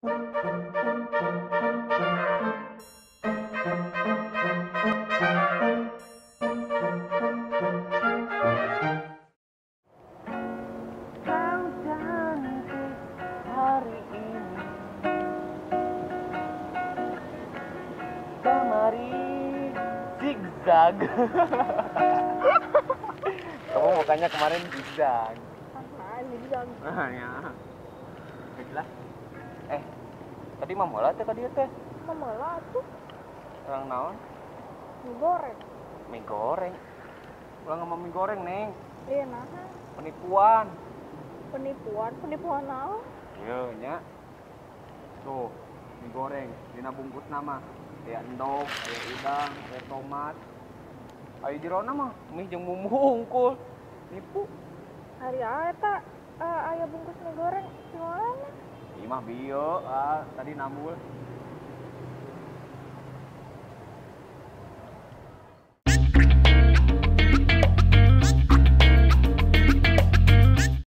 Kau cantik hari ini, kemari zigzag. Kamu mukanya kemarin zigzag. Apaan zigzag? Ah, ya. Gak jelas. Tadi mamola teh ka dieu teh. Mamola atuh. Urang naon? Mie goreng. Mie goreng. Ulah ngomong mie goreng, Neng. Iya, naha. Penipuan. Penipuan? Penipuan naon? Iya, nya. Tuh, mie goreng dina bungkusna mah aya endog, aya udang, aya tomat. Aya jerona mah mie jeung bumbu hungkul. Nipu. Hari eta aya bungkus mie goreng di mana? Ieu mah bieu, tadi nambul.